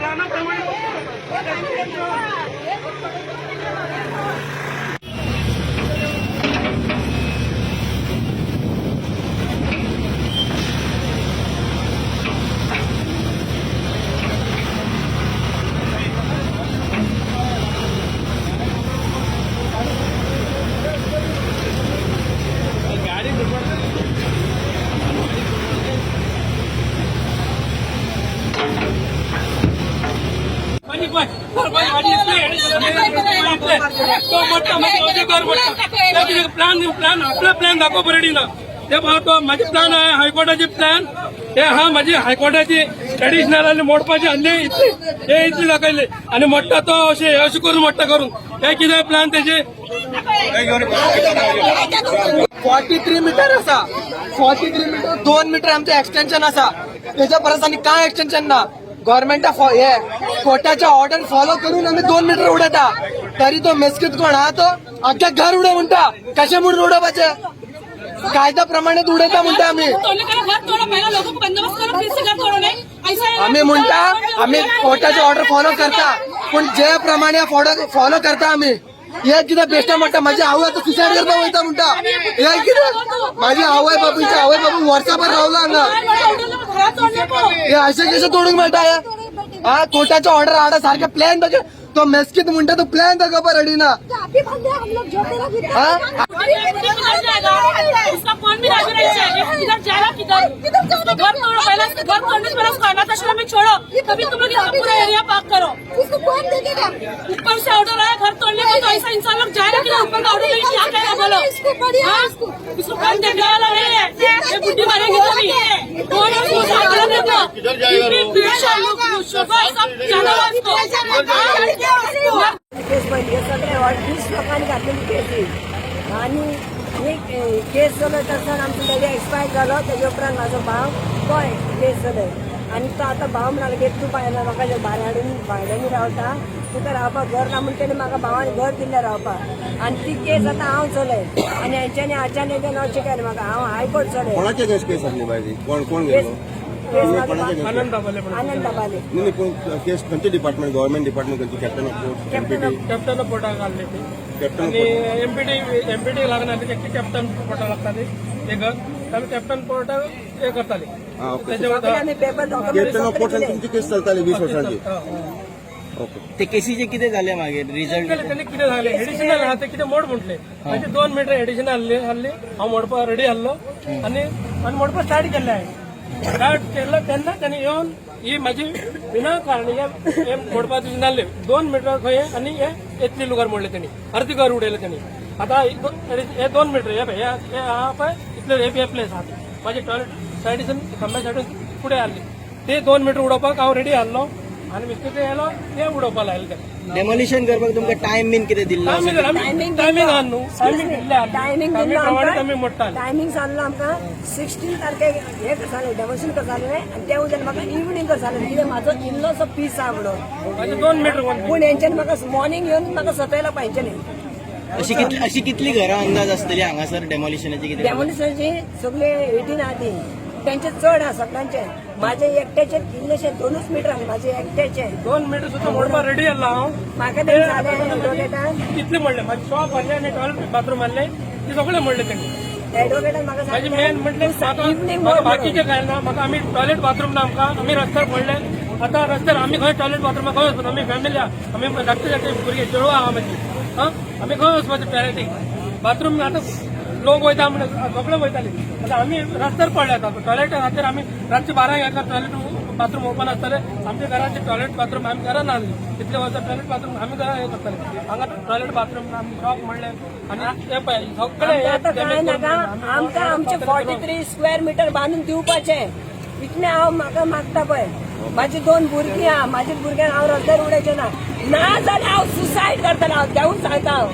प्लॅना प्रमाणे. म्हणजे पळय, पळय, आनी इतले, तो मोडटा, मागीर अजून घर मोडटा. ते कितें प्लॅन, प्लॅन आपलो प्लॅन दाखोवप रेडी ना. ते पळय, तो म्हाजी प्लॅन आहे, हायकोर्टाची प्लॅन हे हा. म्हाजी हायकोर्टाची ट्रेडिशनल आनी मोडपाची आसली इतली, हे इतली दाखयली आनी मोडटा तो अशें अशें करून मोडटा करून. हे कितें प्लॅन तेजे? 43 मिटर आसा, 43 मिटर. 2 मिटर आमचें एक्सटेन्शन आसा. तेच्या परस आनी कांय एक्सटेन्शन ना. गव्हर्मेंटा हे कोर्टाच्या ऑर्डर फॉलो करून आमी 2 मिटर उडयता, तरी तो मेस्कीत कोण आहा तो अख्ख्या घर उडय म्हणटा. कशें म्हणून उडोवपाचें? कायद्या प्रमाणे उडयता म्हणटा आमी. तोड़ने का घर तोड़ो, पहले लोगों को बंदोबस्त करो, फिर से घर तोड़ो. नहीं, ऐसा है. आमी म्हणटा, आमी कोर्टाचे ऑर्डर फॉलो करता, पूण जे प्रमाणे फॉलो करता आमी, हे कितें बेश्टे म्हणटा. माझी आवय आतां सुसायड करपाक वयता म्हणटा. हे कितें? माझी आवय बापूयची आवय बापूय वर्साभर रावला हांगा. घर तोड़ने को. हे अशें कशें तोडूंक मेळटा हे? हा, कोर्टाचे ऑर्डर हाडा सारखे प्लॅन दाखय. तो मेस्कीत म्हणटा, तो प्लॅन दाखोवपाक रेडी ना. अभी बंद है, हम लोग जो तेरा. हा? उसका कौन भी राजू नहीं चाहिए. किधर जाएगा, किधर? उसको घर तोड़ो पहले. उसको घर तोड़ने से पहले उसको अनाथ आश्रम में छोड़ो, तभी तुम लोग इसका पूरा एरिया पाक करो. उसको कौन देखेगा? ऊपर से ऑर्डर आया घर तोड़ने को, तो ऐसा इंसान लोग जाएगा कि ऊपर का ऑर्डर नहीं, क्या कहेगा, बोलो? इसको बढ़िया. हाँ? इसको इसको कौन देखने वाला नहीं है. ये बुद्धि मारेंगे तभी कौन है उसको? सब जाना हुआ उसको. केस पयली हे सगळे 20 लोकांनी घातलेली केस ही. आनी ही केस चलयत आसतना आमचो डॅडी एक्सपायर जालो. तेजे उपरांत म्हाजो भाव तो केस चलय आनी तो आतां भाव म्हणालो की तूं बायला म्हाका भायर हाडून भायल्यांनी रावता, तुका रावपाक घर ना म्हूण तेणे म्हाका भावान घर दिल्लें रावपाक. आनी ती केस आतां हांव चलय आनी हेंच्यांनी आचार्य अशें केलें म्हाका, हांव हायकोर्ट चलय. कोणाच्या अगेन्स्ट केस आसली बाय ती? कोण कोण केस गेलो? केस तुम्ही म्हाजो कोणाच्या against? आनंद दाबाले म्हणून. आनंद दाबाले. नाही नाही, पूण केस खंयचे डिपार्टमेंट, गव्हर्मेंट डिपार्टमेंट खंयची? Captain of port, MPT? Captain पोर्टाक घाल्ले ती. कॅप्टन आनी एमपीटी, एमपीटी लागना ती, कॅप्टन पोर्टाक लागता ती. ते घर आमी कॅप्टन पोर्टाक हे करताली. हा, ओके. तेजे सगळे आमी पेपर कॅप्टन ऑफ डॉक्युमेंट पोर्टान सगळे तुमची केस चलताली 20 वर्सांची. ओके. ते केसीचे कितें जालें मागीर रिजल्ट? तेणे कितें सांगलें, एडिशनल आहा ते कितें मोड म्हटलें. म्हणजे 2 मिटर एडिशनल आहली आहली. हांव मोडपा रेडी आहलो आनी आनी मोडपा स्टार्ट केल्लें हांवें. स्टार्ट केल्लो तेन्ना तेणे येवन ही म्हाजी विना कारण हे मोडपा दिसून जाल्ले 2 मिटर खंय आनी हे इतली लुगार मोडले तेणी, अर्दी घर उडयलें तेणी. आतां हे 2 मिटर हे पळय, हे हे आहा पळय, इतले हे प्लेस आहा. म्हाजी टॉयलेट सायडीसून खांब्या सायडीन फुडें आहली. ते 2 मिटर उडोवपाक हांव रेडी आहलो आनी मिस्टेक येयलो, ते उडोवपाक लायले ते. डेमोलिशन करपाक तुमकां टायम बीन कितें दिल्लो आसा? टायमिंग, टायमिंग आहा न्हू, टायमिंग दिल्लें आहा. टायमिंग दिल्लो. प्रमाणे आमी आमकां मोडटाले. टायमिंग सांगलो आमकां 16 तारखेक हे करताले, डेमोशन करताले आनी ते उद्या म्हाका इवनींग करताले, कितें म्हाजो इल्लोसो पीस आहा म्हणून. म्हाजे 2 मिटर वन. पूण हेंच्यांनी म्हाका मॉर्निंग येवन म्हाका सतयला पळय हेंच्यांनी. अशी कितली घरां अंदाज आसतली हांगासर डेमोलिशनाची कितें? डेमोलिशनाची सगळे 18 आहा ती. तेंचे चड आहा सगळ्यांचे. माझे एकट्याचे इल्लेशे 2च मिटर आहा माझे एकट्याचे. 2 मिटर सुद्दां मोडपा रेडी आहलो हांव. म्हाका तें जालें एडवोकेटान. कितले मोडले? म्हाजे शॉप आहले आनी टॉयलेट बाथरूम आहले, ते सगळे मोडले तेणी. एडवोकेटान म्हाका म्हाजे मेन म्हटलें म्हाका इवनींग. म्हाका बाकीचें काय ना. म्हाका आमी टॉयलेट बाथरूम ना आमकां. आमी रस्त्यार पडले आतां. रस्त्यार आमी खंय टॉयलेट बाथरूम खंय वचपाचें? आमी फॅमिली आहा, आमी धाकटे धाकटे भुरगे चेडवां आहा म्हाजी. आं, आमी खंय वचपाचें टॉयलेटीक बाथरूम? आतां लोक वयता म्हण सगळे वयताले, आतां आमी रस्त्यार पडले. आतां टॉयलेटा खातीर आमी रातचे 12 एका टॉयलेट बाथरूम ओपन आसताले. आमच्या घराचे टॉयलेट बाथरूम आमी घरान हाडले. इतले वर्सां टॉयलेट बाथरूम आमी घरा हे करताले. हांगा टॉयलेट बाथरूम आमी शॉप म्हणले आनी ते पळय सगळे हे आतां काय damage नाका. करून. आमकां आमचे 43 स्क्वेअर मिटर बांदून दिवपाचे, इतलें हांव म्हाका मागता पळय. म्हाजी दोन भुरगीं आहा. म्हाजी भुरग्यांक हांव रस्त्यार उडयचें ना. ना जाल्यार हांव सुसायड करतलें, हांव देवून सांगता हांव.